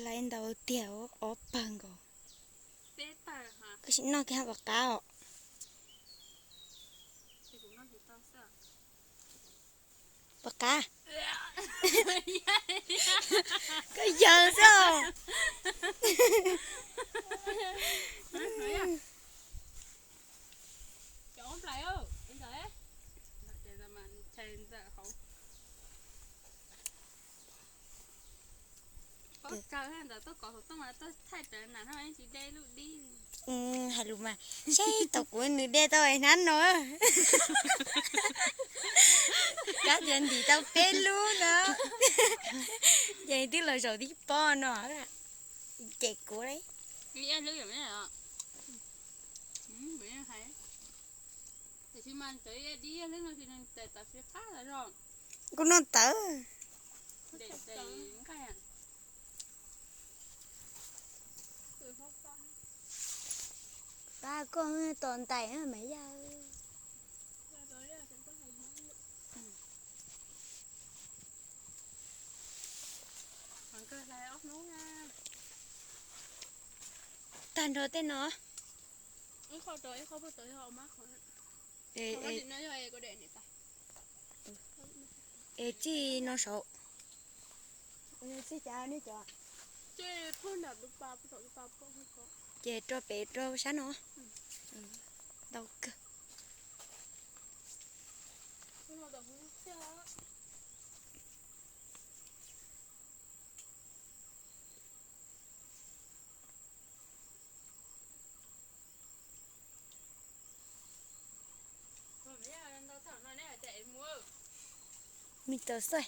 Laiv ntau tiag, ob pawg nkaus. Koj sim noj kiag puas qab os? Puas qab? Koj yawg xwb os. Hais lus mas, seb tau kuv nws de tau hnab no. Kab tias ntim tau peb lub no, ces twb los zaum tib pob no, ces kuv li. Kuv noj tawv. Pab koj tos ntais mas yawg. Tag nrho tej no. Es txij no saud. Ces rau pem rau sab no. Ntau kawg. Me tau xaij.